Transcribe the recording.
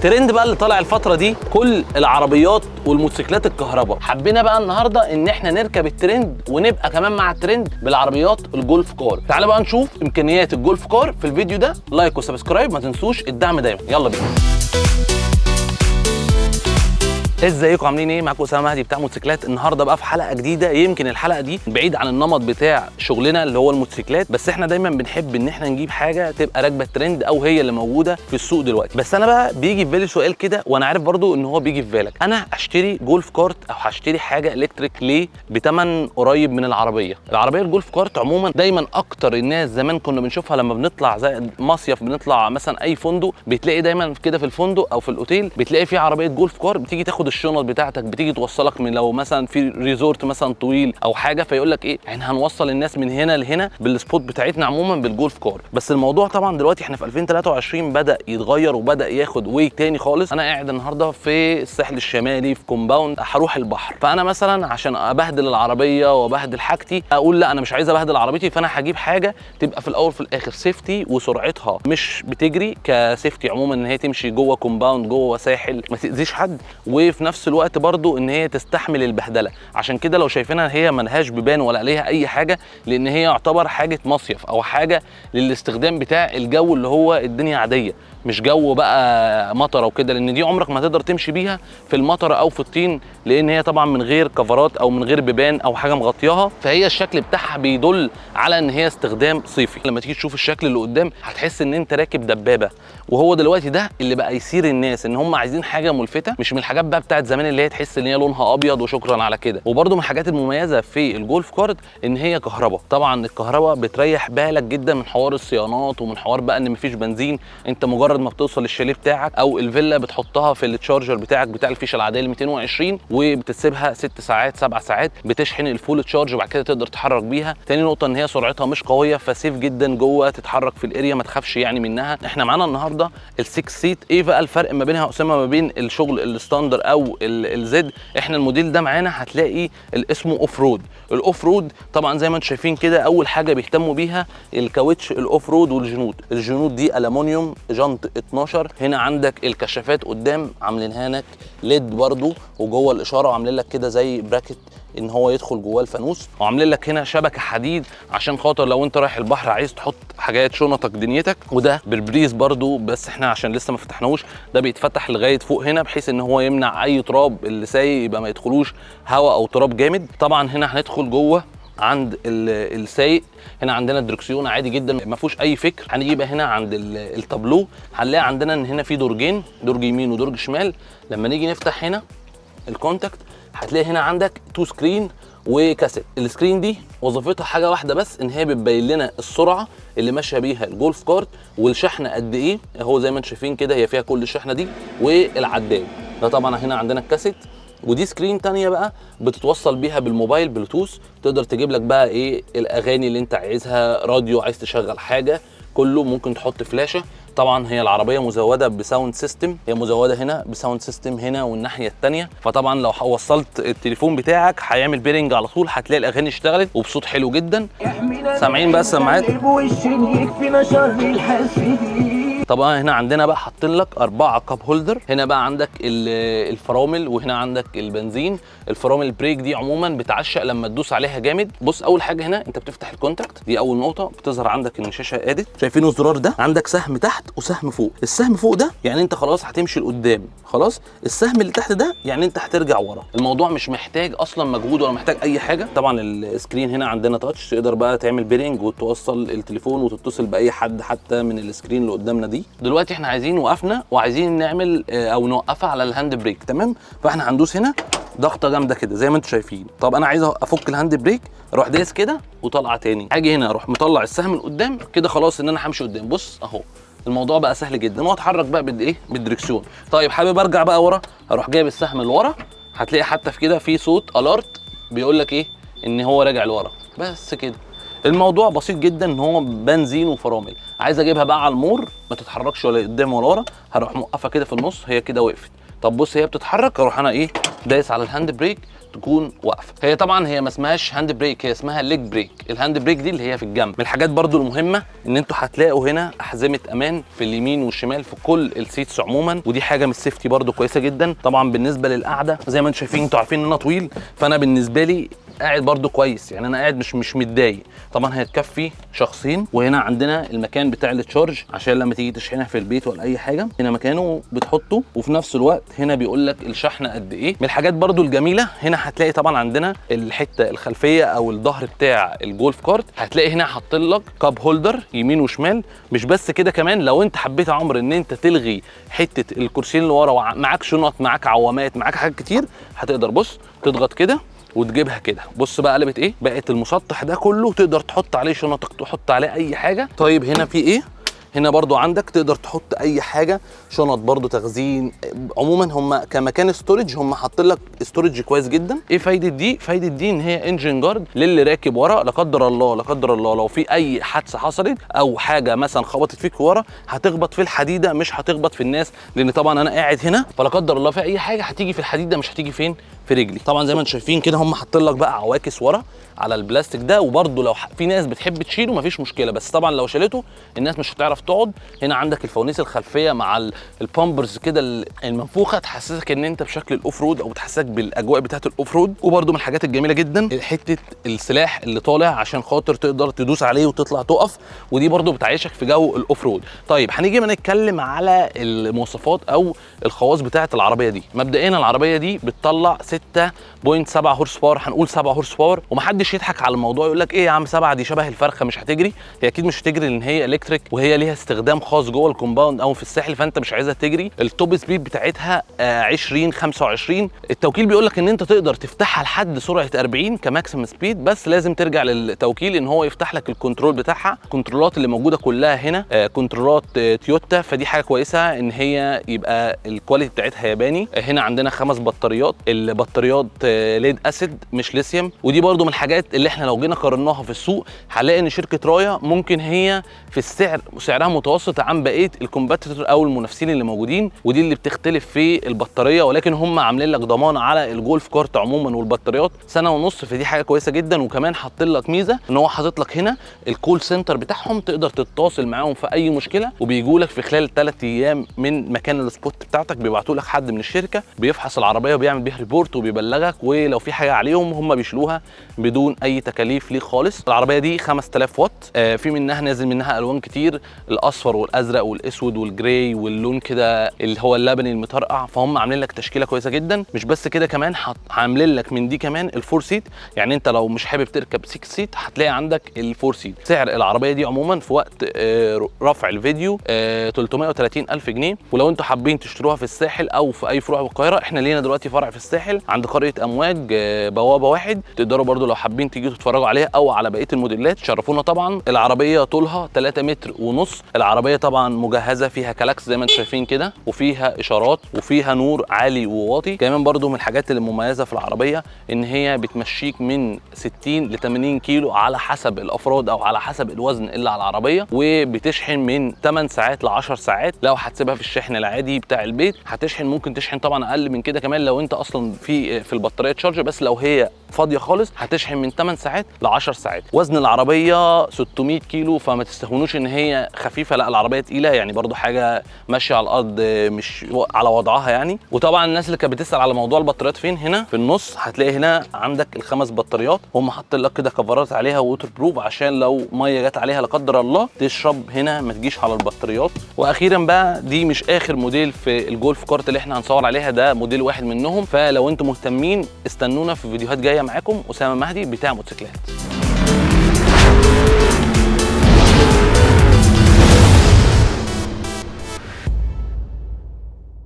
ترند بقى اللي طالع الفترة دي كل العربيات والموتوسيكلات الكهرباء. حبينا بقى النهارده ان احنا نركب الترند ونبقى كمان مع الترند بالعربيات ال golf car. تعالى بقى نشوف امكانيات ال golf car في الفيديو ده. like و subscribe، ما تنسوش الدعم دايما. يلا بينا. ازيكم عاملين ايه؟ معاكم اسامة مهدي بتاع موتوسيكلات. النهارده بقى في حلقة جديده. يمكن الحلقة دي بعيد عن النمط بتاع شغلنا اللي هو الموتوسيكلات، بس احنا دايما بنحب ان احنا نجيب حاجة تبقى راكبه الترند او هي اللي موجودة في السوق دلوقتي. بس انا بقى بيجي في بالي سؤال كده، وانا عارف برضو ان هو بيجي في بالك، انا اشتري golf cart او هشتري حاجة electric ليه بتمن قريب من العربية؟ العربية ال golf cart عموما دايما اكتر الناس زمان كنا بنشوفها لما بنطلع زي مصيف، بنطلع مثلا اي فندق، بتلاقي دايما كده في الفندق او في الاوتيل بتلاقي في عربية golf car بتيجي تاخد الشنط بتاعتك، بتيجي توصلك من لو مثلا في resort مثلا طويل او حاجه، فيقول لك ايه، احنا هنوصل الناس من هنا لهنا بال spot بتاعتنا عموما بال golf car. بس الموضوع طبعا دلوقتي احنا في 2023 بدا يتغير وبدا ياخد way تاني خالص. انا قاعد النهارده في الساحل الشمالي في compound، هروح البحر، فانا مثلا عشان ابهدل العربية وابهدل حاجتي اقول لا انا مش عايز ابهدل عربيتي، فانا هجيب حاجة تبقى في الاول في الاخر safety وسرعتها مش بتجري ك safety عموما، ان هي تمشي جوه compound جوه ساحل ما تاذيش حد، وفي نفس الوقت برضو ان هي تستحمل البهدله. عشان كده لو شايفينها هي ملهاش بيبان ولا عليها اي حاجة، لان هي يعتبر حاجة مصيف او حاجة للاستخدام بتاع الجو اللي هو الدنيا عادية، مش جو بقى مطره وكده، لان دي عمرك ما تقدر تمشي بيها في المطره او في الطين، لان هي طبعا من غير كفرات او من غير بيبان او حاجة مغطياها، فهي الشكل بتاعها بيدل على ان هي استخدام صيفي. لما تيجي تشوف الشكل اللي قدام هتحس ان انت راكب دبابة، وهو دلوقتي ده اللي بقى يثير الناس، ان هم عايزين حاجة ملفته، مش من الحاجات بقى بتاعت زمان اللي هي تحس ان هي لونها ابيض وشكرا على كده. وبرده من الحاجات المميزة في ال golf cart ان هي كهرباء. طبعا الكهرباء بتريح بالك جدا من حوار الصيانات ومن حوار بقى ان مفيش بنزين، انت مجرد ما بتوصل للشاليه بتاعك او الفيلا بتحطها في ال charger بتاعك بتاع الفيشه العادية ال 220 وبتسيبها 6 ساعات 7 ساعات بتشحن ال full charge، وبعد كده تقدر تتحرك بيها. تاني نقطة ان هي سرعتها مش قوية، ف safe جدا جوه تتحرك في ال area ما تخافش يعني منها. احنا معانا النهارده ال 6 seat. ايه بقى الفرق ما بينها يا اسامة ما بين الشغل ال standard او ال Z؟ احنا الموديل ده معانا هتلاقي الاسمه off road. ال off road طبعا زي ما انتم شايفين كده اول حاجة بيهتموا بيها الكاوتش ال off road والجنوط. الجنوط دي الومنيوم جنط 12. هنا عندك الكشافات قدام عاملينها لك LED برضو، وجوه الاشارة عاملين لك كده زي bracket ان هو يدخل جواه الفانوس، وعاملين لك هنا شبكة حديد عشان خاطر لو انت رايح البحر عايز تحط حاجات شنطك دنيتك. وده بربريز برضو، بس احنا عشان لسه ما فتحناهوش ده بيتفتح لغاية فوق هنا بحيث ان هو يمنع اي تراب اللي سايق يبقى ما يدخلوش هواء او تراب جامد. طبعا هنا هندخل جوه عند السايق، هنا عندنا الدركسيون عادي جدا ما فيهوش اي فكر. هنيجي بقى هنا عند التابلو، هنلاقي عندنا ان هنا في درجين، درج يمين ودرج شمال. لما نيجي نفتح هنا ال contact هتلاقي هنا عندك two screen وكاسيت. ال screen دي وظيفتها حاجة واحدة بس، ان هي بتبين لنا السرعة اللي ماشية بيها ال golf cart والشحنه قد ايه. اهو زي ما انتم شايفين كده هي فيها كل الشحنة دي والعداد ده. طبعا هنا عندنا الكاسيت، ودي screen تانية بقى بتتوصل بيها بالموبايل بلوتوث، تقدر تجيب لك بقى ايه الاغاني اللي انت عايزها، راديو عايز تشغل حاجة، كله ممكن تحط فلاشه. طبعا هي العربية مزوده ب sound system، هي مزوده هنا ب sound system هنا والناحية الثانية، فطبعا لو وصلت التليفون بتاعك هيعمل pairing على طول، هتلاقي الاغاني اشتغلت وبصوت حلو جدا. سامعين بقى السماعات؟ طبعا هنا عندنا بقى حاطين لك 4 cup holder. هنا بقى عندك الفرامل، وهنا عندك البنزين. الفرامل ال brake دي عموما بتعشق لما تدوس عليها جامد. بص اول حاجة هنا انت بتفتح ال contact، دي اول نقطة بتظهر عندك ان الشاشة ادت. شايفين الزرار ده؟ عندك سهم تحت وسهم فوق. السهم فوق ده يعني انت خلاص هتمشي لقدام خلاص، السهم اللي تحت ده يعني انت هترجع ورا. الموضوع مش محتاج اصلا مجهود ولا محتاج اي حاجة. طبعا ال screen هنا عندنا touch، تقدر بقى تعمل pairing وتوصل التليفون وتتصل باي حد حتى من ال screen اللي قدامنا دي. دلوقتي احنا عايزين وقفنا وعايزين نعمل او نوقفها على ال hand brake، تمام؟ فاحنا هندوس هنا ضغطه جامدة كده زي ما انتم شايفين. طب انا عايز افك ال hand brake، اروح دايس كده وطالعه تاني، هاجي هنا اروح مطلع السهم من قدام كده، خلاص ان انا همشي قدام. بص اهو الموضوع بقى سهل جدا، واتحرك بقى بالايه بالدركسيون. طيب حابب ارجع بقى ورا، اروح جايب السهم لورا، هتلاقي حتى في كده في صوت alert بيقول لك ايه ان هو راجع لورا. بس كده الموضوع بسيط جدا، ان هو بنزين وفرامل. عايز اجيبها بقى على المور ما تتحركش ولا قدام ولا ورا، هروح موقفه كده في النص، هي كده وقفت. طب بص هي بتتحرك، اروح انا ايه دايس على ال hand brake تكون واقفة. هي طبعا هي ما اسمهاش hand brake، هي اسمها leg brake. ال hand brake دي اللي هي في الجنب. من الحاجات برضو المهمة ان انتوا هتلاقوا هنا احزمة امان في اليمين والشمال في كل ال seats عموما، ودي حاجة من ال safety برضو كويسة جدا. طبعا بالنسبة للقعده زي ما انتم شايفين، انتوا عارفين ان انا طويل، فانا بالنسبة لي قاعد برضو كويس، يعني انا قاعد مش متضايق. طبعا هي تكفي شخصين. وهنا عندنا المكان بتاع ال charge عشان لما تيجي تشحنها في البيت ولا اي حاجة هنا مكانه بتحطه، وفي نفس الوقت هنا بيقول لك الشحن قد ايه. من الحاجات برضو الجميلة هنا هتلاقي طبعا عندنا الحتة الخلفية او الظهر بتاع ال golf cart، هتلاقي هنا حاطين لك cup holder يمين وشمال. مش بس كده، كمان لو انت حبيت يا عمرو ان انت تلغي حتة الكرسيين اللي ورا، معاك شنط، معاك عوامات، معاك حاجات كتير، هتقدر بص تضغط كده وتجيبها كده. بص بقى قلبت ايه، بقت المسطح ده كله تقدر تحط عليه شنطك، تحط عليه اي حاجة. طيب هنا في ايه؟ هنا برضو عندك تقدر تحط اي حاجة، شنط برضو، تخزين. عموما هم كمكان storage هم حاطين لك storage كويس جدا. ايه فايده دي؟ فايده دي ان هي engine guard للي راكب ورا، لا قدر الله لا قدر الله لو في اي حادثه حصلت او حاجة مثلا خبطت فيك ورا، هتخبط في الحديدة مش هتخبط في الناس، لان طبعا انا قاعد هنا، فلا قدر الله في اي حاجة هتيجي في الحديدة مش هتيجي فين؟ في رجلي. طبعا زي ما انتم شايفين كده هم حاطين لك بقى عواكس ورا على البلاستيك ده، وبرده لو في ناس بتحب تشيله مفيش مشكلة، بس طبعا لو شالته الناس مش هتعرف تقعد. هنا عندك الفوانيس الخلفية مع ال bumpers كده المنفوخه، تحسسك ان انت بشكل ال off road او بتحسسك بالاجواء بتاعه ال off road. وبرده من الحاجات الجميلة جدا حتة السلاح اللي طالع عشان خاطر تقدر تدوس عليه وتطلع تقف، ودي برده بتعيشك في جو ال off road. طيب هنيجي بقى نتكلم على المواصفات او الخواص بتاعه العربية دي. مبدئيا العربية دي بتطلع 6.7 horse power، هنقول 7 horse power، ومحدش يضحك على الموضوع يقول لك ايه يا عم 7 دي شبه الفرخه مش هتجري. هي اكيد مش هتجري لان هي electric وهي ليها استخدام خاص جوه ال compound او في الساحل، فانت مش عايزها تجري. ال top speed بتاعتها 20 25. التوكيل بيقول لك ان انت تقدر تفتحها لحد سرعة 40 ك maximum speed، بس لازم ترجع للتوكيل ان هو يفتح لك ال control بتاعها. ال control ات اللي موجودة كلها هنا control ات تويوتا، فدي حاجة كويسة ان هي يبقى ال quality بتاعتها ياباني. هنا عندنا 5 بطاريات، البطاريات lead acid مش ليثيوم، ودي برده من الحاجات اللي احنا لو جينا قارناها في السوق هنلاقي ان شركة رايا ممكن هي في السعر سعرها متوسط عن بقية ال competitor او المنافسين اللي موجودين، ودي اللي بتختلف في البطارية. ولكن هم عاملين لك ضمان على ال golf cart عموما والبطاريات 1.5 سنه، فدي حاجة كويسة جدا. وكمان حاطين لك ميزة ان هو حاطط لك هنا ال call center بتاعهم، تقدر تتواصل معاهم في اي مشكلة، وبيجوا لك في خلال 3 ايام من مكان ال spot بتاعتك، بيبعتوا لك حد من الشركة بيفحص العربية وبيعمل بيها report وبيبلغك، ولو في حاجة عليهم هم بيشيلوها بدون اي تكاليف ليك خالص. العربية دي 5000 واط، في منها نازل منها الوان كتير، الاصفر والازرق والاسود وال gray واللون كده اللي هو اللبني المطرقع، فهم عاملين لك تشكيله كويسة جدا. مش بس كده، كمان عاملين لك من دي كمان ال four seat، يعني انت لو مش حابب تركب 6 seat هتلاقي عندك ال four seat. سعر العربية دي عموما في وقت رفع الفيديو 330 الف جنيه. ولو انتوا حابين تشتروها في الساحل او في اي فروع في القاهرة، احنا لينا دلوقتي فرع في الساحل عند قرية امواج بوابه 1، تقدروا برضو لو حابين تيجوا تتفرجوا عليها او على بقية الموديلات شرفونا. طبعا العربية طولها 3 متر ونص، العربية طبعا مجهزة فيها كلاكس زي ما انتم شايفين كده، وفيها اشارات وفيها نور عالي وواطي. كمان برضو من الحاجات اللي مميزة في العربية ان هي بتمشيك من 60 ل 80 كيلو على حسب الافراد او على حسب الوزن اللي على العربية، وبتشحن من 8 ساعات ل 10 ساعات. لو هتسيبها في الشحن العادي بتاع البيت هتشحن، ممكن تشحن طبعا اقل من كده كمان لو انت اصلا في البطارية charge، بس لو هي فاضية خالص هتشحن من 8 ساعات ل 10 ساعات. وزن العربية 600 كيلو، فما تستهونوش ان هي خفيفة، لا العربية تقيلة، يعني برضو حاجة ماشية على الارض مش على وضعها يعني. وطبعا الناس اللي كانت بتسال على موضوع البطاريات فين، هنا في النص هتلاقي هنا عندك ال5 بطاريات، هم حاطين لك كده cover ات عليها waterproof عشان لو مية جت عليها لا قدر الله تشرب هنا ما تجيش على البطاريات. واخيرا بقى، دي مش اخر موديل في ال golf cart اللي احنا هنصور عليها، ده موديل واحد منهم، فلو انتم مهتمين استنونا في فيديوهات جاية. معاكم اسامة مهدي بتاع موتوسيكلات.